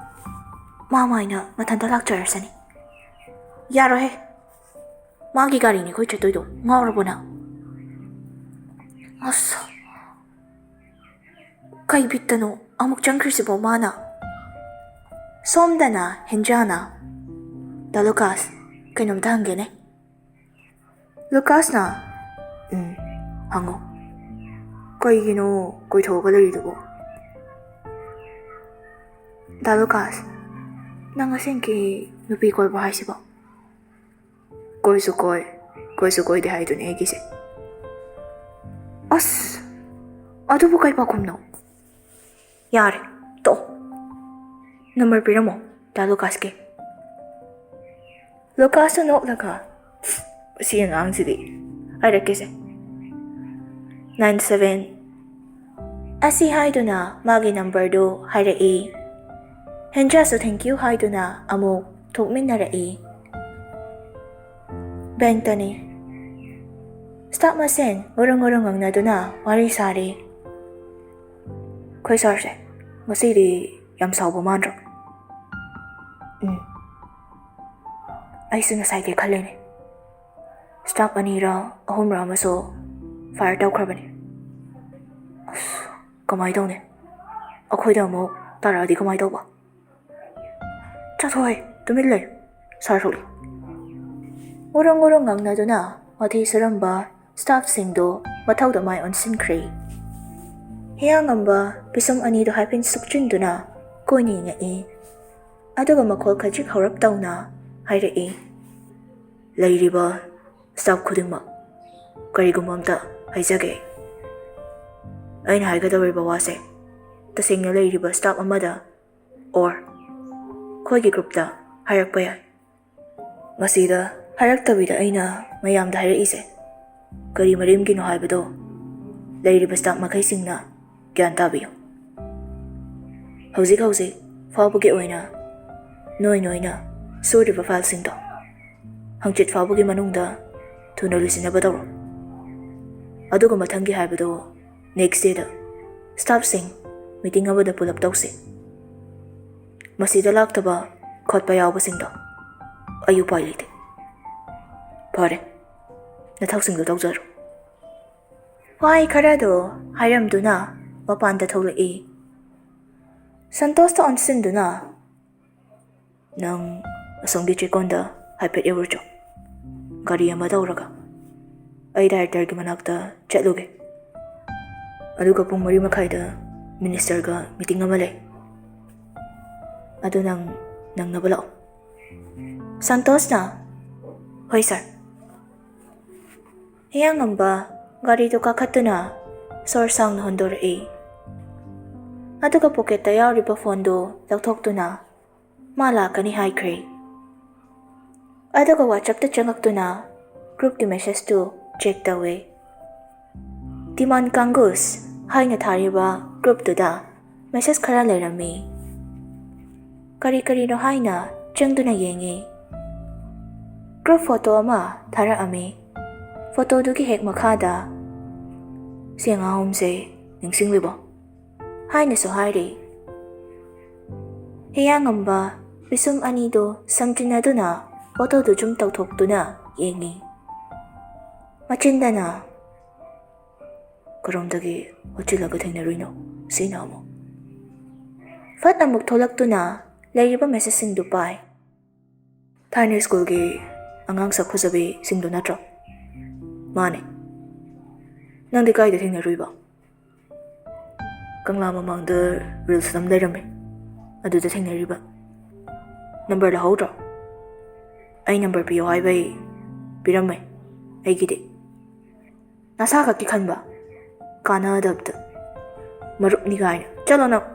"ꯃꯥ ꯃꯥꯏꯅ ꯃꯊꯟꯇ ꯂꯥꯛꯆꯔꯁꯅꯤ꯫" "ꯌꯥꯔꯣꯏꯍꯦ, ꯃꯥꯒꯤ ꯒꯥꯔꯤꯅꯦ ꯑꯩꯈꯣꯏ ꯆꯠꯇꯣꯏꯗꯣ, ꯉꯥꯎꯔꯕꯣ ꯅꯪ?" ꯑꯁ, ꯀꯩ ꯕꯤꯠꯇꯅꯣ ꯑꯃꯨꯛ ꯆꯪꯈ꯭ꯔꯤꯁꯤꯕꯣ ꯃꯥꯅ? ꯁꯣꯝꯗꯅ ꯍꯦꯟꯖꯥꯅ, "ꯗꯥ ꯂꯨꯀꯥꯁ, ꯀꯩꯅꯣꯝꯇ ꯍꯪꯒꯦꯅꯦ꯫" ꯂꯨꯀꯥꯁꯅ, "ꯎꯝ, ꯍꯪꯉꯣ꯫ ꯀꯩꯒꯤꯅꯣ ꯀꯣꯏꯊꯣꯛꯑꯒ ꯂꯩꯔꯤꯗꯨꯕꯣ?" "ꯗꯥ ꯂꯨꯀꯥꯁ, ꯅꯪ ꯑꯁꯦꯡꯀꯤ ꯅꯨꯄꯤ ꯀꯣꯏꯕ ꯍꯥꯏꯁꯤꯕꯣ?" "ꯀꯣꯏꯁꯨ ꯀꯣꯏ, ꯀꯣꯏꯁꯨ ꯀꯣꯏꯗꯦ ꯍꯥꯏꯗꯨꯅꯤ ꯑꯩꯒꯤꯁꯦ꯫" "ꯑꯁ, ꯑꯗꯨꯕꯨ ꯀꯩ ꯄꯥꯎꯈꯨꯝꯅꯣ? ꯌꯥꯔꯦ, ꯇꯣꯛꯑꯣ꯫ ꯅꯝꯕꯔ ꯄꯤꯔꯝꯃꯣ ꯗꯥ ꯂꯨꯀꯥꯁꯀꯤ꯫" ꯂꯨꯀꯥꯁꯁꯨ ꯅꯣꯛꯂꯒ, "ꯁꯤ ꯑꯉꯥꯡꯁꯤꯗꯤ ꯍꯥꯏꯔꯛꯀꯦꯁꯦ, ꯅꯥꯏꯟ ꯁꯕꯦꯟ" ꯑꯁꯤ ꯍꯥꯏꯗꯨꯅ ꯃꯥꯒꯤ ꯅꯝꯕꯔꯗꯨ ꯍꯥꯏꯔꯛꯏ꯫ ꯍꯦꯟꯖꯥꯁꯨ "ꯊꯦꯡꯀ꯭ꯌꯨ" ꯍꯥꯏꯗꯨꯅ ꯑꯃꯨꯛ ꯊꯣꯛꯃꯤꯟꯅꯔꯛꯏ꯫ ꯕꯦꯡꯛꯇꯅꯤ꯫ ꯁ꯭ꯇꯥꯐ ꯃꯁꯦꯟ ꯉꯨꯔꯪ ꯉꯨꯔꯪ ꯉꯪꯅꯗꯨꯅ ꯋꯥꯔꯤ ꯁꯥꯔꯤ꯫ "ꯑꯩꯈꯣꯏ ꯁꯥꯔꯁꯦ ꯉꯁꯤꯗꯤ ꯌꯥꯝ ꯁꯥꯎꯕ ꯃꯥꯟꯗ꯭ꯔꯣ?" "ꯎꯝ, ꯑꯩꯁꯨ ꯉꯁꯥꯏꯗꯤ ꯈꯜꯂꯤꯅꯦ꯫ ꯁ꯭ꯇꯥꯐ ꯑꯅꯤꯔ ꯑꯍꯨꯝꯔ ꯑꯃꯁꯨ ꯐꯥꯌꯔ ꯇꯧꯈ꯭ꯔꯕꯅꯤ꯫ ꯑꯁ, ꯀꯃꯥꯏ ꯇꯧꯅꯤ? ꯑꯩꯈꯣꯏꯗ ꯑꯃꯨꯛ ꯇꯥꯔꯛꯑꯗꯤ ꯀꯃꯥꯏ ꯇꯧꯕ?" "ꯆꯠꯊꯣꯛꯍꯦ, ꯇꯨꯃꯤꯟ ꯂꯩ, ꯁꯥꯔ ꯊꯣꯛꯂꯤ꯫" ꯎꯔꯪ ꯎꯔꯪ ꯉꯪꯅꯗꯨꯅ ꯋꯥꯊꯤ ꯁꯨꯔꯝꯕ ꯁ꯭ꯇꯥꯐꯁꯤꯡꯗꯨ ꯃꯊꯧꯗ ꯃꯥꯏ ꯑꯣꯟꯁꯤꯟꯈ꯭ꯔꯦ꯫ ꯍꯤꯌꯥꯡꯉꯝꯕ ꯄꯤꯁꯨꯝ ꯑꯅꯤꯗꯨ ꯍꯥꯏꯐꯦꯠ ꯁꯨꯛꯆꯤꯟꯗꯨꯅ ꯀꯣꯏꯅ ꯌꯦꯡꯉꯛꯏ꯫ ꯑꯗꯨꯒ ꯃꯈꯣꯜ ꯈꯖꯤꯛ ꯍꯧꯔꯞ ꯇꯧꯅ ꯍꯥꯏꯔꯛꯏ, "ꯂꯩꯔꯤꯕ ꯁ꯭ꯇꯥꯐ ꯈꯨꯗꯤꯡꯃꯛ, ꯀꯔꯤꯒꯨꯝꯕ ꯑꯝꯇ ꯍꯥꯏꯖꯒꯦ꯫ ꯑꯩꯅ ꯍꯥꯏꯒꯗꯧꯔꯤꯕ ꯋꯥꯁꯦ ꯇꯁꯦꯡꯅ ꯂꯩꯔꯤꯕ ꯁ꯭ꯇꯥꯐ ꯑꯃꯗ ꯑꯣꯔ ꯑꯩꯈꯣꯏꯒꯤ ꯒ꯭ꯔꯨꯞꯇ ꯍꯥꯏꯔꯛꯄ ꯌꯥꯏ꯫ ꯃꯁꯤꯗ ꯍꯥꯏꯔꯛꯇꯕꯤꯗ ꯑꯩꯅ ꯃꯌꯥꯝꯗ ꯍꯥꯏꯔꯛꯏꯁꯦ ꯀꯔꯤ ꯃꯔꯝꯒꯤꯅꯣ ꯍꯥꯏꯕꯗꯣ ꯂꯩꯔꯤꯕ ꯁ꯭ꯇꯥꯐ ꯃꯈꯩꯁꯤꯡꯅ ꯒ꯭ꯌꯥꯟ ꯇꯥꯕꯤꯌꯨ꯫ ꯍꯧꯖꯤꯛ ꯍꯧꯖꯤꯛ ꯐꯥꯎꯕꯒꯤ ꯑꯣꯏꯅ ꯅꯣꯏ ꯅꯣꯏꯅ ꯁꯨꯔꯤꯕ ꯐꯥꯏꯜꯁꯤꯡꯗꯣ ꯍꯪꯆꯤꯠ ꯐꯥꯎꯕꯒꯤ ꯃꯅꯨꯡꯗ ꯊꯨꯅ ꯂꯣꯏꯁꯤꯟꯅꯕ ꯇꯧꯔꯣ꯫ ꯑꯗꯨꯒ ꯃꯊꯪꯒꯤ ꯍꯥꯏꯕꯗꯣ ꯅꯦꯛꯁ ꯗꯦꯗ ꯁ꯭ꯇꯥꯐꯁꯤꯡ ꯃꯤꯇꯤꯡ ꯑꯃꯗ ꯄꯨꯂꯞ ꯇꯧꯁꯤ꯫ ꯃꯁꯤꯗ ꯂꯥꯛꯇꯕ ꯈꯣꯠꯄ ꯌꯥꯎꯕꯁꯤꯡꯗꯣ ꯑꯩ ꯎꯄꯥꯏ ꯂꯩꯇꯦ꯫ ꯐꯔꯦ, ꯅꯊꯧꯁꯤꯡꯗꯣ ꯇꯧꯖꯔꯣ꯫" ꯋꯥꯍꯩ ꯈꯔꯗꯣ ꯍꯥꯏꯔꯝꯗꯨꯅ ꯃꯄꯥꯟꯗ ꯊꯣꯛꯂꯛꯏ꯫ ꯁꯟꯇꯣꯁꯇ ꯑꯣꯟꯁꯤꯟꯗꯨꯅ, "ꯅꯪ ꯑꯁꯣꯝꯒꯤ ꯆꯦꯛꯀꯣꯟꯗ ꯍꯥꯏꯐꯦꯠ ꯌꯧꯔꯨꯆꯣ꯫ ꯒꯥꯔꯤ ꯑꯃ ꯇꯧꯔꯒ ꯑꯩ ꯗꯥꯏꯔꯦꯛꯇꯔꯒꯤ ꯃꯅꯥꯛꯇ ꯆꯠꯂꯨꯒꯦ꯫ ꯑꯗꯨꯒ ꯄꯨꯡ ꯃꯔꯤ ꯃꯈꯥꯏꯗ ꯃꯤꯅꯤꯁꯇꯔꯒ ꯃꯤꯇꯤꯡ ꯑꯃ ꯂꯩ꯫ ꯑꯗꯨ ꯅꯪ ꯅꯪꯅꯕ ꯂꯥꯛꯑꯣ꯫" ꯁꯟꯇꯣꯁꯅ, "ꯍꯣꯏ ꯁꯥꯔ꯫" ꯍꯤꯌꯥꯡꯉꯝꯕ ꯒꯥꯔꯤꯗꯨ ꯀꯥꯈꯠꯇꯨꯅ ꯁꯣꯔ ꯁꯥꯡꯅ ꯍꯣꯟꯗꯣꯔꯛꯏ꯫ ꯑꯗꯨꯒ ꯄꯣꯀꯦꯠꯇ ꯌꯥꯎꯔꯤꯕ ꯐꯣꯟꯗꯨ ꯂꯧꯊꯣꯛꯇꯨꯅ ꯃꯥ ꯂꯥꯛꯀꯅꯤ ꯍꯥꯏꯈ꯭ꯔꯦ꯫ ꯑꯗꯨꯒ ꯋꯥꯆꯞꯇ ꯆꯪꯉꯛꯇꯨꯅ ꯒ꯭ꯔꯨꯞꯀꯤ ꯃꯦꯁꯦꯖꯇꯨ ꯆꯦꯛ ꯇꯧꯏ꯫ ꯗꯤꯃꯥꯟ ꯀꯥꯡꯒꯨꯁ ꯍꯥꯏꯅ ꯊꯥꯔꯤꯕ ꯒ꯭ꯔꯨꯞꯇꯨꯗ ꯃꯦꯁꯦꯖ ꯈꯔ ꯂꯩꯔꯝꯃꯤ꯫ ꯀꯔꯤ ꯀꯔꯤꯅꯣ ꯍꯥꯏꯅ ꯆꯪꯗꯨꯅ ꯌꯦꯡꯉꯤ꯫ ꯒ꯭ꯔꯨꯞ ꯐꯣꯇꯣ ꯑꯃ ꯊꯥꯔꯛꯑꯝꯃꯤ꯫ ꯐꯣꯇꯣꯗꯨꯒꯤ ꯍꯦꯛ ꯃꯈꯥꯗ, "ꯁꯤ ꯑꯉꯥꯡ ꯑꯍꯨꯝꯁꯦ ꯅꯤꯡꯁꯤꯡꯂꯤꯕꯣ?" ꯍꯥꯏꯅꯁꯨ ꯍꯥꯏꯔꯤ꯫ ꯍꯤꯌꯥꯡꯉꯝꯕ ꯄꯤꯁꯨꯝ ꯑꯅꯤꯗꯨ ꯁꯝꯖꯤꯟꯅꯗꯨꯅ ꯐꯣꯇꯣꯗꯨ ꯖꯨꯝ ꯇꯧꯊꯣꯛꯇꯨꯅ ꯌꯦꯡꯉꯤ꯫ ꯃꯆꯤꯟꯗꯅ, "ꯀꯔꯣꯝꯗꯒꯤ ꯍꯣꯠꯆꯤꯜꯂꯒ ꯊꯦꯡꯅꯔꯨꯏꯅꯣ ꯁꯤꯅ ꯑꯃꯨꯛ?" ꯐꯠ ꯑꯃꯨꯛ ꯊꯣꯛꯂꯛꯇꯨꯅ ꯂꯩꯔꯤꯕ ꯃꯦꯁꯦꯖꯁꯤꯡꯗꯨ ꯄꯥꯏ꯫ "ꯊꯥꯏꯅ ꯁ꯭ꯀꯨꯜꯒꯤ ꯑꯉꯥꯡ ꯁꯛ ꯐꯖꯕꯤꯁꯤꯡꯗꯨ ꯅꯠꯇ꯭ꯔꯣ?" "ꯃꯥꯅꯦ꯫ ꯅꯪꯗꯤ ꯀꯥꯏꯗ ꯊꯦꯡꯅꯔꯨꯏꯕ?" "ꯀꯪꯂꯥ ꯃꯃꯥꯡꯗ ꯔꯤꯜꯁ ꯑꯃ ꯂꯩꯔꯝꯃꯦ, ꯑꯗꯨꯗ ꯊꯦꯡꯅꯔꯤꯕ꯫ ꯅꯝꯕꯔ ꯂꯧꯍꯧꯗ꯭ꯔꯣ?" "ꯑꯩ ꯅꯝꯕꯔ ꯄꯤꯌꯣ ꯍꯥꯏꯕꯩ ꯄꯤꯔꯝꯃꯦ ꯑꯩꯒꯤꯗꯤ꯫ ꯅꯁꯥ ꯈꯛꯀꯤ ꯈꯟꯕ, ꯀꯥꯟꯅꯗꯕꯗ꯫ ꯃꯔꯨꯞꯅꯤ ꯀꯥꯏꯅ꯫ ꯆꯠꯂꯣ ꯅꯪ!"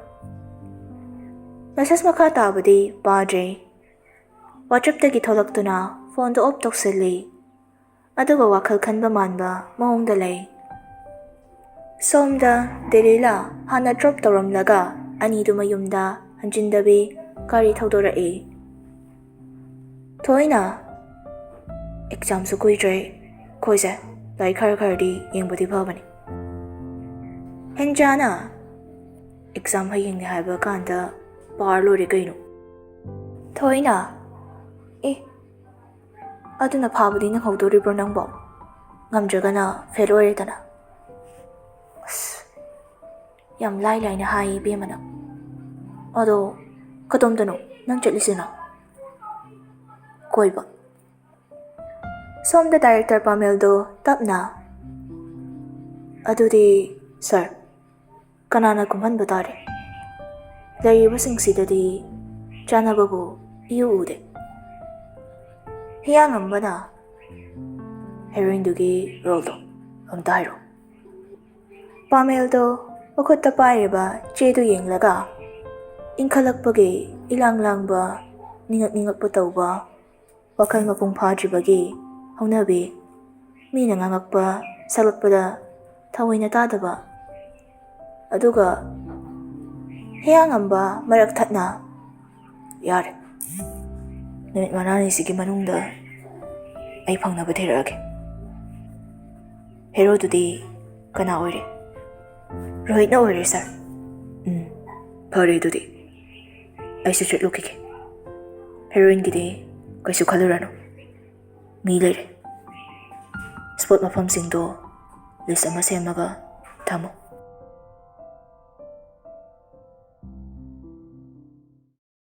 ꯃꯦꯁꯦꯖ ꯃꯈꯥ ꯇꯥꯕꯗꯤ ꯄꯥꯗ꯭ꯔꯦ꯫ ꯋꯥꯆꯞꯇꯒꯤ ꯊꯣꯛꯂꯛꯇꯨꯅ ꯐꯣꯟꯗꯨ ꯑꯣꯐ ꯇꯧꯁꯤꯜꯂꯤ꯫ ꯑꯗꯨꯒ ꯋꯥꯈꯜ ꯈꯟꯕ ꯃꯥꯟꯕ ꯃꯑꯣꯡꯗ ꯂꯩ꯫ ꯁꯣꯝꯗ ꯗꯦꯂꯤꯂꯥ ꯍꯥꯟꯅ ꯗ꯭ꯔꯣꯞ ꯇꯧꯔꯝꯂꯒ ꯑꯅꯤꯗꯨ ꯃꯌꯨꯝꯗ ꯍꯟꯖꯤꯟꯗꯕꯤ ꯒꯥꯔꯤ ꯊꯧꯗꯣꯔꯛꯏ꯫ ꯊꯣꯏꯅ, "ꯑꯦꯛꯖꯥꯝꯁꯨ ꯀꯨꯏꯗ꯭ꯔꯦ, ꯑꯩꯈꯣꯏꯁꯦ ꯂꯥꯏꯔꯤꯛ ꯈꯔ ꯈꯔꯗꯤ ꯌꯦꯡꯕꯗꯤ ꯐꯕꯅꯤ꯫" ꯍꯦꯟꯖꯥꯅ, "ꯑꯦꯛꯖꯥꯝ ꯍꯌꯦꯡꯅꯤ ꯍꯥꯏꯕ ꯀꯥꯟꯗ ꯄꯥꯔ ꯂꯣꯏꯔꯦ ꯀꯩꯅꯣ꯫" ꯊꯣꯏꯅ, "ꯑꯦ, ꯑꯗꯨꯅ ꯐꯥꯕꯗꯤ ꯅꯪꯍꯧꯗꯣꯔꯤꯕ꯭ꯔꯣ ꯅꯪꯕꯣ? ꯉꯝꯗ꯭ꯔꯒꯅ ꯐꯦꯜ ꯑꯣꯏꯔꯦꯗꯅ꯫" ꯑꯁ, ꯌꯥꯝ ꯂꯥꯏ ꯂꯥꯏꯅ ꯍꯥꯏ ꯏꯕꯦꯝꯃ ꯅꯪ꯫ ꯑꯗꯣ ꯀꯗꯣꯝꯗꯅꯣ ꯅꯪ ꯆꯠꯂꯤꯁꯤꯅ? ꯀꯣꯏꯕ꯫ ꯁꯣꯝꯗ ꯗꯥꯏꯔꯦꯛꯇꯔ ꯄꯥꯃꯦꯜꯗꯣ ꯇꯞꯅ, "ꯑꯗꯨꯗꯤ ꯁꯥꯔ, ꯀꯅꯥꯅ ꯀꯨꯝꯍꯟꯕ ꯇꯥꯔꯦ? ꯂꯩꯔꯤꯕꯁꯤꯡꯁꯤꯗꯗꯤ ꯆꯥꯟꯅꯕꯕꯨ ꯏꯎ ꯎꯗꯦ꯫" ꯍꯤꯌꯥꯡꯉꯝꯕꯅ, "ꯍꯦꯔꯣꯏꯟꯗꯨꯒꯤ ꯔꯣꯜꯗꯣ ꯑꯝꯇ ꯍꯥꯏꯔꯣ꯫" ꯄꯥꯃꯦꯜꯗꯣ ꯃꯈꯨꯠꯇ ꯄꯥꯏꯔꯤꯕ ꯆꯦꯗꯨ ꯌꯦꯡꯂꯒ, ꯏꯪꯈꯠꯂꯛꯄꯒꯤ ꯏꯂꯥꯡ ꯂꯥꯡꯕ, ꯅꯤꯡꯉꯛ ꯅꯤꯡꯉꯛꯄ ꯇꯧꯕ, ꯋꯥꯈꯜ ꯃꯄꯨꯡ ꯐꯥꯗ꯭ꯔꯤꯕꯒꯤ ꯍꯧꯅꯕꯤ, ꯃꯤꯅ ꯉꯥꯡꯉꯛꯄ ꯁꯛꯂꯛꯄꯗ ꯊꯑꯣꯏꯅ ꯇꯥꯗꯕ, ꯑꯗꯨꯒ ꯍꯤꯌꯥꯡꯉꯝꯕ ꯃꯔꯛ ꯊꯠꯅ, "ꯌꯥꯔꯦ, ꯅꯨꯃꯤꯠ ꯃꯉꯥꯅꯤꯁꯤꯒꯤ ꯃꯅꯨꯡꯗ ꯑꯩ ꯐꯪꯅꯕ ꯊꯤꯔꯛꯑꯒꯦ꯫ ꯍꯦꯔꯣꯗꯨꯗꯤ ꯀꯅꯥ ꯑꯣꯏꯔꯦ?" "ꯔꯣꯍꯤꯠꯅ ꯑꯣꯏꯔꯦ, ꯁꯥꯔ꯫" "ꯎꯝ, ꯐꯔꯦ ꯑꯗꯨꯗꯤ꯫ ꯑꯩꯁꯨ ꯆꯠꯂꯨꯈꯤꯒꯦ꯫ ꯍꯦꯔꯣꯏꯟꯒꯤꯗꯤ ꯀꯩꯁꯨ ꯈꯜꯂꯨꯔꯅꯨ꯫ ꯃꯤ ꯂꯩꯔꯦ꯫ ꯁ꯭ꯄꯣꯠ ꯃꯐꯝꯁꯤꯡꯗꯣ ꯂꯤꯁ ꯑꯃ ꯁꯦꯝꯃꯒ ꯊꯝꯃꯨ꯫